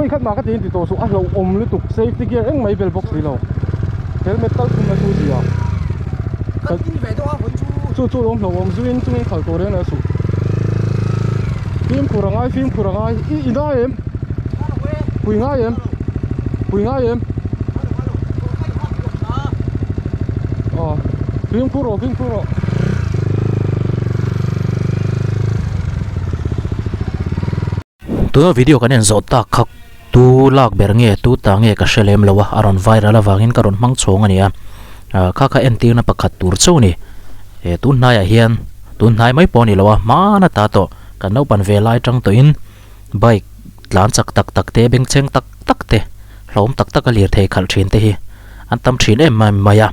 Vawi khat mah ka tiin ti tawh suh a hlauhawm lutuk safety gear eng mai bel bawk si lo helmet tal khum na chu zia Kan in ve deuh a vawi chu. Chu chu lawm hlauhawm zuin chungin khal tur reng reng suh. Fimkhur a ngai fimkhur a ngai i i ngai em? Pui ngai em? Pui ngai em? Aw fimkhur rawh fimkhur rawh. Tuna video kan en zawh tak kha tu lak ber nge tu ta nge ka hre lem lo a a rawn viral avangin ka rawn hmang chhawng a ni a ah kha kha entirna pakhat tur chauh a ni eh tun hnaiah hian tun hnai mai pawh a ni lo a hmana ta tawh kan naupan ve lai tang tawhin bike tlan chak tak tak te bengchheng tak tak te hlawm tak tak a lirthei khalh thin te hi an tam thin em em mai a.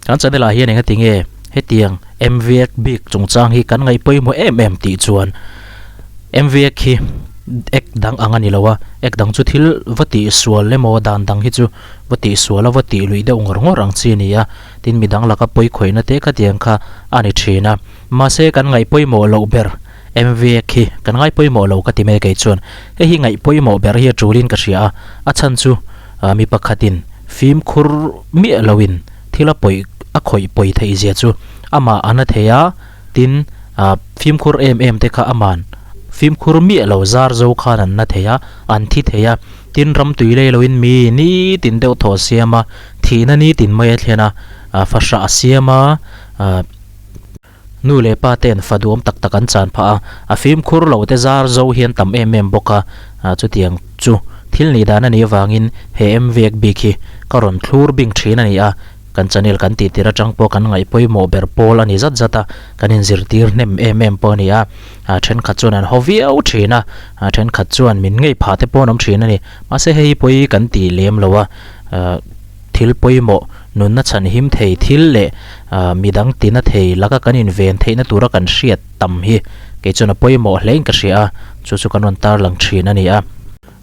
Kan channel ah hian engati nge hetiang MVX bik chungchang hi kan ngaih pawimawh em em tih chuan MVX hi ek dang ang a ni lo a, ek dang chu thil va tih sual emaw dan dang hi chu va tih sual a va tih luih deuh ngawr ngawr ang chi a ni a, tin midang laka pawi khawihna te khatiang kha a ni thin a. Mahse kan ngaih pawimawh loh ber MVX hi kan ngai pawimawh lo ka ti mai kei chuan hei hi ngaih pawimawh ber hi a tulin ka hria a, a chhan chu mi pakhatin fimkhur miah loin thil a pawi a khawih pawi theih zia chu amah a na thei a, tin fimkhur em em te kha aman fimkhur miah lo zar zo khan an na thei a, an thi thei a, tin ram tui lei loin mi nitin deuh thaw a siam a, thihna nitin mai a thlen a, fahrah a siam a. Nu leh pa ten fa duam tak tak an chan phah a, a fimkhur lo te zar zo hian tam em em bawk a, chutiang chu thil nih dan a nih avangin he MVek bik hi ka rawn thlur bing thin a ni a, kan channel kan tih tir atang pawh kan ngaih pawimawh ber pawl a ni zat zat a, kan inzirtir hnem em em pawh a ni a, thenkhat chuan an haw viau thin a, thenkhat chuan min ngei phah te pawh an awm thin a ni, mahse hei hi pawi kan tih lem lo a. Thil pawimawh, nunna chhanhim thei thil leh midang tina thei laka kan inven theihna tura kan hriat tam hi kei chuan a pawimawh hlein ka hria a, chu chu kan rawn tarlang thin a ni a.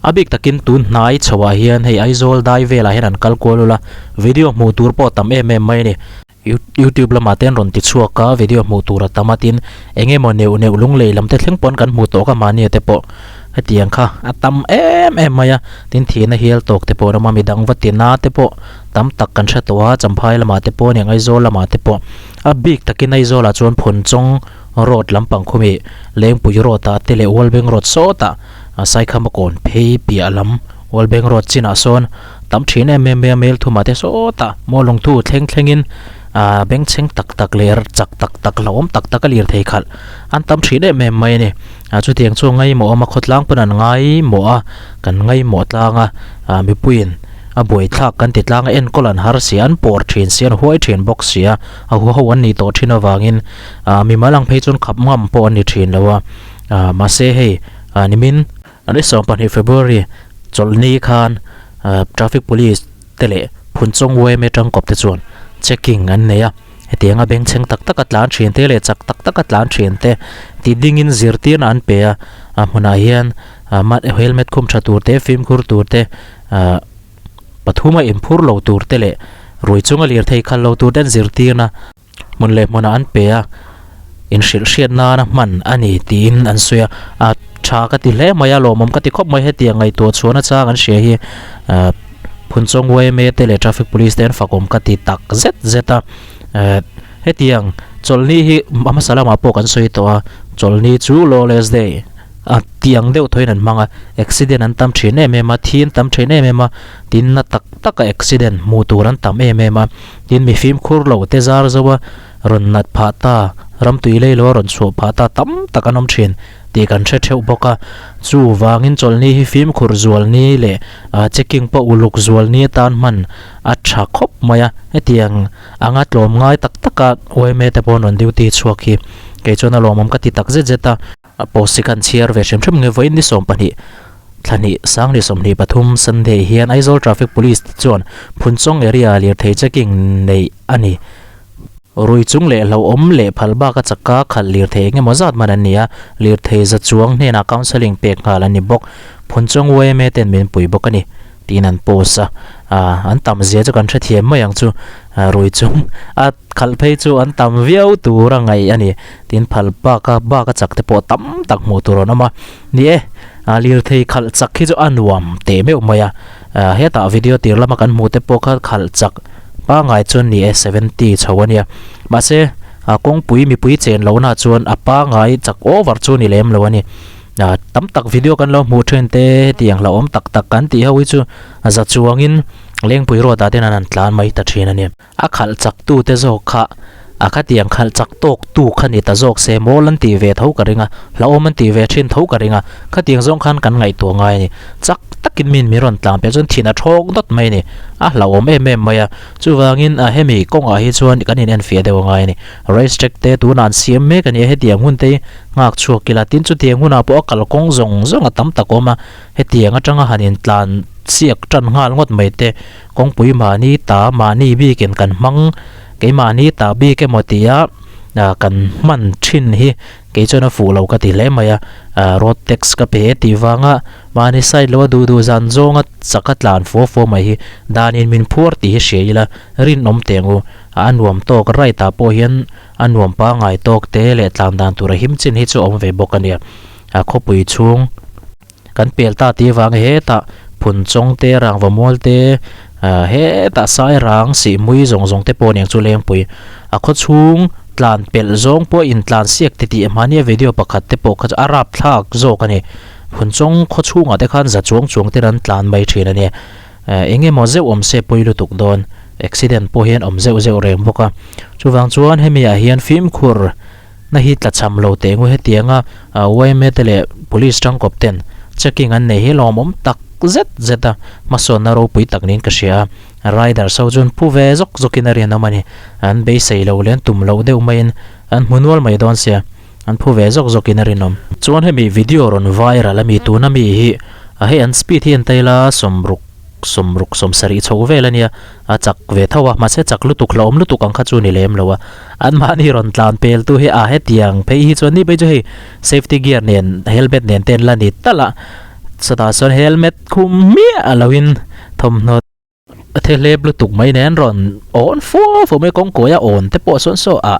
A bik takin tun hnai chhoah hian hei Aizawl dai velah hian an kal kual ula, video hmuh tur pawh tam em em mai a ni. YouTube lamah te an rawn ti chhuak a, video hmuh tur a tam a tin eng emaw neuh neuh lunglei lam te thleng pawn kan hmu tawh ka mahni te pawh hetiang kha a tam em em mai a, tin thihna hial tawk te pawh an awm a, midang va tina te pawh tam tak kan hre tawh a, Champhai lamah te pawh aniang Aizawl lamah te pawh a bik takin Aizawlah chuan Phunchawng road lampang khumi Lengpui road ah te leh Walbeng road sawtah Saikhama kawn phei piah lam Walbeng road chinah sawn Tam thin em em mai a mel thumah te sawtah maw lungthu thleng thlengin ah bengchheng tak tak leh chak tak tak hlauhawm tak tak a lir thei khalh an tam thin em em mai a ni ah chutiang chu ngaimawh awm a khawtlang pawn an ngaimawh a kan ngaimawh tlang a ah mipuiin a buaithlak kan ti tlang a enkawl an har si a an pawr thin si a an huai thin bawk si a a huho an nih tawh thin avangin ah mimal ang phei chuan khap ngam pawh an ni thin lo a ah mahse hei ah nimin Ni 12 February chawlhni khan traffic police te leh Phunchawng yma tangkawp te chuan checking an nei a, hetianga bengchheng tak taka tlan thin te leh chak tak taka tlan thin te ti dingin zirtirna an pe a, a hmunah hian helmet khum tha tur te fimkhur tur te ah pathuma inphur lo tur te leh rui chunga lirthei khalh lo tur te an zirtirna. Hmun leh hmunah an pe a, inhrilh hriat nana hman a ni tiin an sawi a, a tha ka ti hle mai a, lawmawm ka ti khawp mai hetiang ngaihtuah chhuahna chang an hria hi ah Phunchawng yma te leh traffic police te an fakawm ka ti tak zet zet a, eh hetiang chawlhni hi a hmasa lamah pawh kan sawi tawh a, chawlhni chu lawless day a tiang deuh thawiin an hmang a, accident an tam thin em em a, thi an tam thin em em a, tin na tak taka accident hmuh tur an tam em em a. Tin, mi fimkhur lo te zar zo a rawn nat phah ta, ram tui lei lo a rawn chhuah phah ta tam tak an awm thin tih kan hre theuh bawk a. Chuvangin chawlhni hi fimkhur zualni leh checking pawh uluk zualni atan hman a tha khawp mai a. Hetiang anga tlawm ngai tak taka yma te pawh an rawn duty chhuak hi kei chuan a lawmawm ka ti tak zet zet a. A post hi kan chhiar ve hrim hrim nge vawiin ni 12 thla hnih sang ni 23 Sunday hian Aizawl Traffic Police te chuan Phunchawng area lirthei checking neih a ni. Rui chung leh hlauhawm leh phal bak a chaka khalh lirthei eng emaw zat man an ni a, lirthei za chuang hnenah counselling pek nghal an ni bawk. Phunchawng yma ten min pui bawk a ni. Tiin an post a, an tam zia chu kan hrethiam mai ang chu, rui chung a khalh phei chu an tam viau tur a ngaih a ni. Tin phal bak a bak a chak te pawh tam tak hmuh tur an awm a, ni e, A lirthei khalh chak hi chu a nuam teh meuh mai a, hetah video tir lama kan hmuh te pawh kha khalh chak pangngai chuan ni e seventy chho a nia mahse a kawngpui mipui chen lohna chuan a pangngai chak over chu ni lem lo a ni tam tak video kan lo hmuh thin te hetiang hlauhawm tak tak kan tih ho hi chu za chuangin lengpui road ah te hian an tlan mai ta thin a ni. A khalh chak tu te zawk kha a khatiang khalh chak tawk tu kha ni ta zawk se mawl an tih ve tho ka ring a, hlauhawm an tih ve thin tho ka ring a, khatiang zawng khan kan ngaihtuah ngai a ni. Chak takin min min rawn tlang piah chuan thin a thawk dawt mai a ni, a hlauhawm em em mai a, chuvangin a hemi kawngah hi chuan kan in enfiah deuh a ngai a ni. Race track te tunah an siam mek a ni a, hetiang hun te hi nghak chhuak ila, tin chutiang hunah pawh a kalkawng zawng zawng a tam tak awm a, hetiang atanga han intlan siak tan nghal ngawt mai te. Kawngpui mahni ta mahni bikin kan hmang, keimahni ta bik emaw tia kan hman thin hi kei chuan a fuh lo ka ti hle mai a, road tax ka pe tih vanga mahni side loa duh duh zan zawnga chaka tlan fua fua mai hi danin min phuar tih hi hria ila rinawm teh ang u, a nuam tawk right ah pawh hian a nuam pangngai tawk te leh tlan dan tura him chin hi chu a awm ve bawk a nia, khawpui chhung. Kan pel ta tih avang hetah Phunchawng te, Rangvamual te, hetah Sairang, Sihmui zawng zawng te pawh aniang chu Lengpui. A khaw chhung tlan pelh zawng pawh intlan siak ti tih mahnia video pakhat te pawh kha chu a rapthlak zawk a ni. Phunchawng khaw chhungah te khan za chuang chuang ten an tlan mai thin a ni. Eng emaw zeuh awm se pawi lutuk dawn. Accident pawh hian awm zeuh zeuh reng bawk a. Chuvang chuan hemi ah hian fimkhur. Na hi tlachham lo teh ngu hetianga yma te leh police tangkawp ten checking an nei hi lawmawm tak zet zet a, hmasawnna ropui tak niin ka hria a, riders ho chuan phu ve zawk zawkin a rinawm a ni, an beisei lo leh an tum loh deuh maiin an hmu nual mai dawn sia, an phu ve zawk zawkin a rinawm. Chuan hemi video rawn viral ami tuna mi hi hei an speed hi an taila sawmruk sawmruk sawmsarih chho vel a nia. A chak ve tho a, mahse chak lutuk hlauhawm lutuk ang kha chu ni lem lo a. Anmahni rawn tlan pel tu hi a hetiang phei hi chuan ni phei chu hei safety gear nen helmet nen te an la ni talh a, chutah chuan helmet khum miah lo in thawmhnaw thehlep lutuk mai nen rawn awn fua fua mai a, kawngkawi a awn te pawh sawn saw ah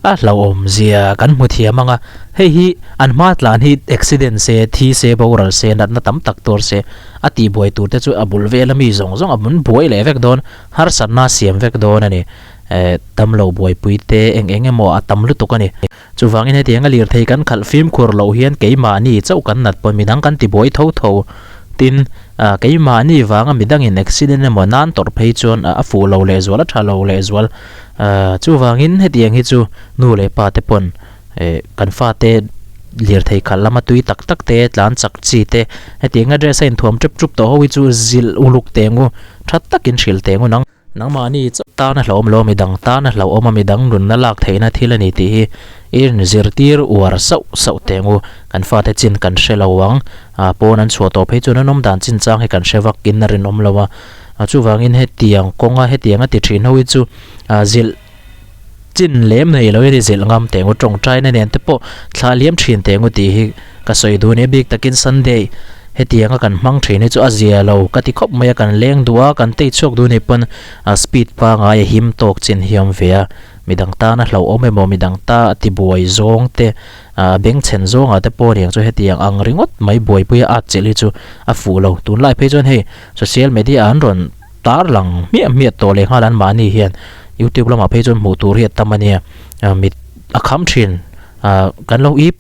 a hlauhawm zia kan hmu thiam ang a, hei hi an hma tlan hi accident se thi se boral se natna tam tak tur se. A tihbuai tur te chu a bul vel ami zawng zawng a mun buai leh vek dawn, harsatna a siam vek dawn a ni. Eh, damlo buaipui te eng eng emaw a tam lutuk a ni. Chuvangin hetiang a lirthei kan khalh fimkhur loh hian keimahni chauh kan nat pawh midang kan tibuai tho tho. Tin, ah, keimahni vanga midangin accident emaw nan tawrh phei chuan a fuh lo lehzual, a tha lo lehzual. Ah, chuvangin hetiang hi chu nu leh pa te pawn Eh kan fate lirthei khalh lama tui tak tak te tlan chak chi te hetiang a dress a inthuam tep tup tawh ho hi chu zilh uluk teh ngu tha takin hrilh teh ngu nang nangmahni chauh tan a hlauhawm lo a midang tan a hlauhawm a midang nunna lak theihna thil a ni tih hi i inzirtir uar sauh sauh teh ngu kan fate chin kan hre lo ang ah pawn an chhuah tawh phei chuan an awm dan chin chang hi kan hre vak in a rinawm lo a chuvangin hetiang kawnga hetiang a ti thin ho hi chu ah zilh Chin lem nei lo in i zilh ngam teh ngu tawngtaina nen te pawh thla liam thin teh ngu tih hi ka sawi duh nia bik takin Sunday hetianga kan hmang thin hi chu a zia lo ka ti khawp mai a kan leng duh a kan tei chhuak duh nih pawn a speed pangai a him tawk chin hi a awm ve a midang tana hlauhawm emaw midang ta a ti buai zawng te a bengchhen zawngah te pawh aniang chu hetiang ang ringawt mai buaipui a at chilh hi chu a fuh lo tunlai phei chuan hei social media ah an rawn Tar lang hmiah hmiah tawh leh nghal an mahni hian youtube lamah phei chuan hmuh tur hi a tam a nia mit a kham thin ah kan lo ip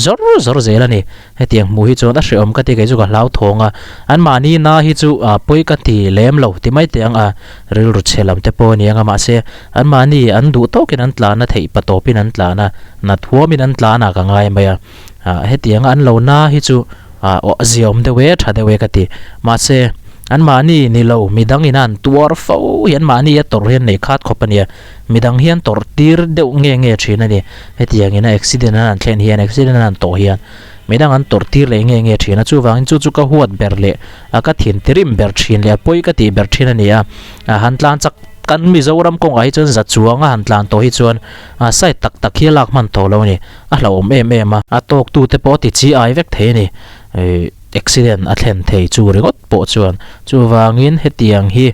zawr zawr zel a ni hetiang hmuh hi chuan a hrehawm ka ti kei chu ka hlauthawng a an mahni na hi chu ah pawi ka ti lem lo ti mai teh ang a rilru chhe lam te pawh a ni ang a mahse an mahni an duh tawkin an tlan a theih pa tawpin an tlan a nat huamin an tlan a ka ngai mai a ah hetianga an lo na hi chu ah aw a ziaawm deuh e tha deuh e ka ti mahse an mahni ni lo midang ina an tuar fo hi an mahni a tawrh hian nei khat khawp a nia midang hian tawrh tir deuh nge nge thin a ni hetiang ina accident an han thlen hian accident an han tawh hian midang an tawrh tir leh nge nge thin a chuvangin chu chu ka huat ber leh a ka thin tirim ber thin leh a pawi ka tih ber thin a ni a ah han tlan chak kan Mizoram kawngah hi chuan za chuang a han tlan tawh hi chuan ah side tak tak hi a lak hman tawh lo a ni. A hlauhawm em em a, a tawk tu te pawh a ti chi ai vek thei a ni. Ih accident a thlen thei chu ringawt pawh chuan chuvangin hetiang hi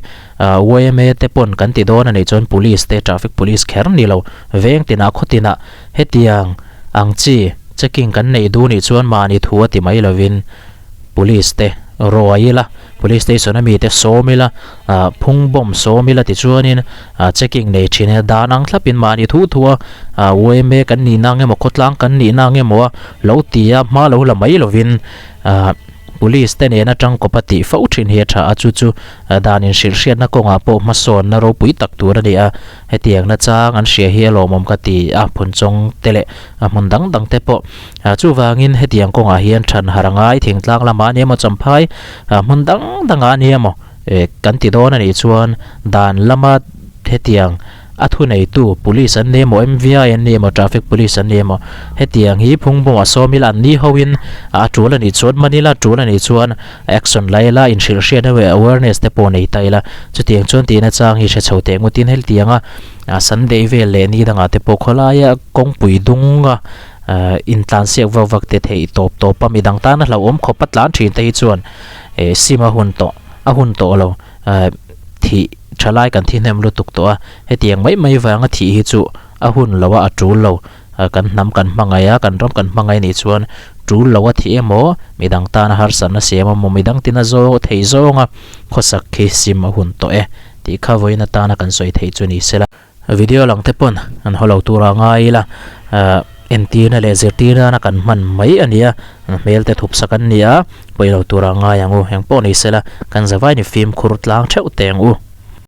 ah yma te pawn kan ti dawn a nih chuan police te traffic police kher ni lo veng tinah khaw tinah hetiang ang chi. Checking kan neih duh nih chuan mahni thu a ti mai lovin Police te ruai ila, Police station a mite sawm ila, ah phung bomb sawm ila tichuanin ah checking nei thin ila dan ang thlapin mahni thu thu a ah yma kan nihna ang emaw khawtlang kan nihna ang emaw a lo ti a hma lo la mai lovin ah Police te nena tangkawp a tih fo thin hi a tha a chu chu dan inhrilhhriatna kawngah pawh hmasawnna ropui tak tur a ni a hetiang nachang an hria hi a lawmawm ka ti a phunchawng te leh a hmun dang dang te pawh ah chuvangin hetiang kawngah hian than har a ngai thingtlang lamah a ni emaw champhai ah hmun dang dangah a ni emaw eh kan ti dawn a nih chuan dan lama hetiang a thuneitu police an ni emaw M_V_I an ni emaw traffic police an ni emaw hetiang hi phungbawmah sawm ila an ni hoin a tul a nih chuan manila tul a nih chuan action la ila inhrilh hriat emaw awareness te pawh nei ta ila chutiang chuan tihna chang hi hre chho teh ngawtin hetianga ah sunday vel leh ni dangah te pawh khawlaia kawngpui dunga ah intlan siak vak vak te theih tawp tawp a midang tana hlauhawm khawp a tlan thin te hi chuan eh sim a hun tawh a hun tawh lo ah thih tha lai kan thi hnem lutuk tawh a hetiang mai mai vanga thih hi chu a hun lo a a tul lo ah kan hnam kan hmangaih a kan ram kan hmangaih nih chuan tul lo a thih emaw midang tana harsatna siam emaw midang tina zawng thei zawnga khawsak khi sim a hun tawh e. Tih kha vawiin atana kan sawi theih chu ni sela. Video lang te pawn an haw lo tura ngai ila, entirna leh zirtirna nana kan hman mai a nia, hmel te thup sak an ni a, pawi lo tura ngai ang u. Engpawh ni sela, kan zavai ni fimkhur tlang theuh teh ang u.